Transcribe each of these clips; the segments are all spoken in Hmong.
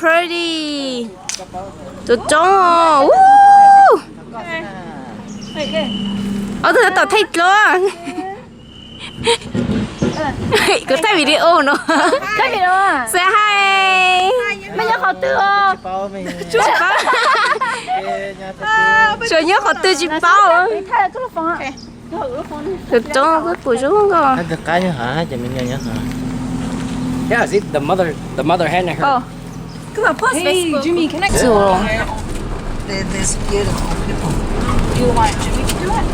Pretty. Tus coob. Ob tug tab tom thaij dluab. Kuv thaij video no. Say hi. Mej nyob qhov twg os? Tsis paub. Tsuas nyob qhov twg tsis paub. Tus coob kuj pum zoo nkauj. Qab nyob hov, ces me nyuam nyob hov. Yeah, see, the mother, the mother hen her. Come on, post Facebook. Jimmy, can I? They're these beautiful people. Do you want Jimmy to do it?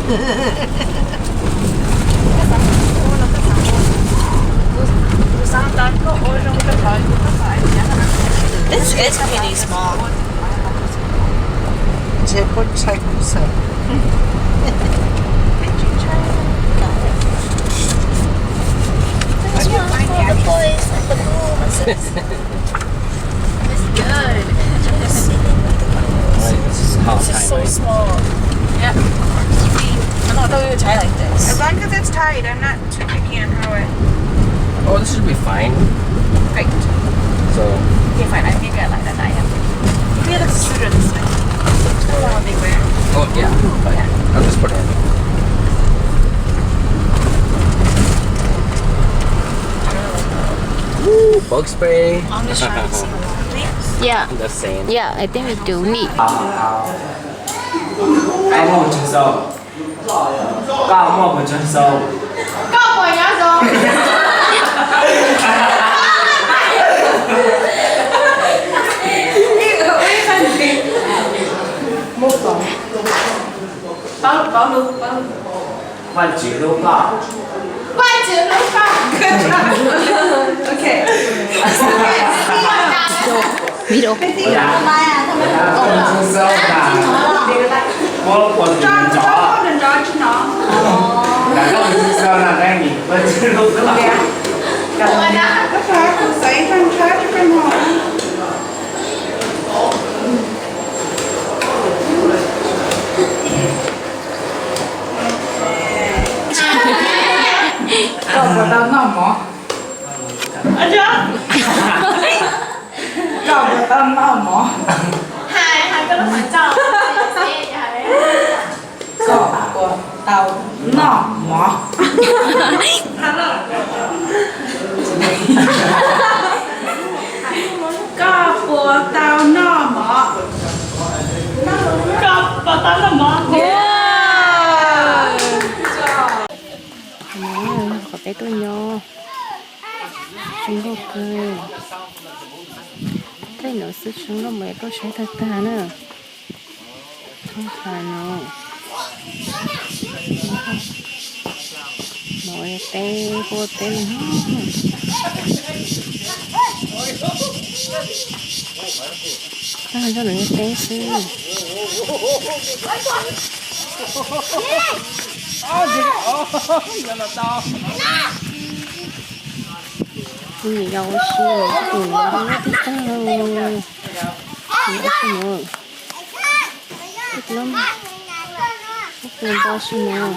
This is pretty small. Ntshe puab ntshai kuv xwb. It's good. It's just so small. Yeah. I'm not going to tie like this. As long as it's tight, I'm not too picky on how I. Oh, this should be fine. Great. So. Okay, fine. I think I like that. I have. Maybe I look shorter this way. Oh, yeah. Fine. I'll just put it in. Ooh, bug spray. I'm just trying to see. Yeah. The same. Yeah, I think we do need. Koj muaj pes tsawg xyoo? Koj muaj pes tsawg xyoo? Koj puas nyob zoo? Paub, paub lus, paub lus. Vajtswv hlub koj. Vajtswv hlub koj. Okay. Ua cas? Koj ua tus xyoo na, muab ua tus ntsov ntsov tsis hnov. Koj ua tus xyoo na, Vajtswv hlub koj. Koj puas tau noj mov? Koj puas tau noj mov? Koj puas tau noj mov? Koj puas tau noj mov? Koj puas tau noj mov? Qhov peb tuaj nyob zoo nkauj kawg. Tej no xwb tsis zoo nkauj mas tuaj saib tag tag na. Thoob tag no. No teb, puab teb no. Tag zog no yog teb xwb. Kuv niam yau ua si, kuv niam yau ua tib tag. Kuv ua si no, kuv ua si no.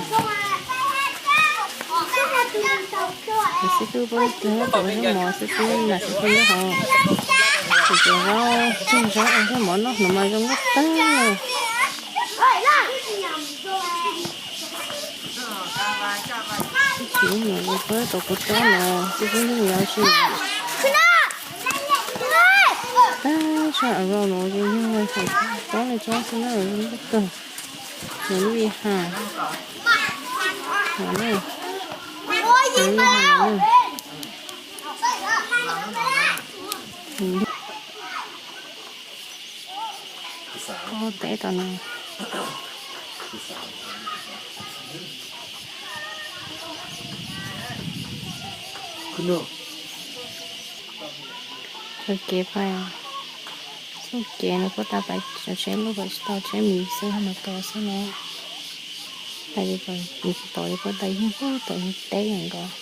Kuv xib tub puab ib tug zaub mov xwb xwb mas xib tub nyob hauv. Kuv cov zaub, cov zaub, zaub mov noj no mas zoo nkauj tag. Tsis mus puab tau kuv tsob no, xib tub nyob si. Tag sab arroz no ces yog tsob li tsob xwb na, zoo nkauj kawg. Nws lub li ha. Ua teb tau no. Txoj kev pais, txoj kev no puab tas pais tsheb lub, pais tsis tau tsheb mis xwb, mus tos xwb no. Pais tsis tau, puab tas yeej puag tom teb nkaus.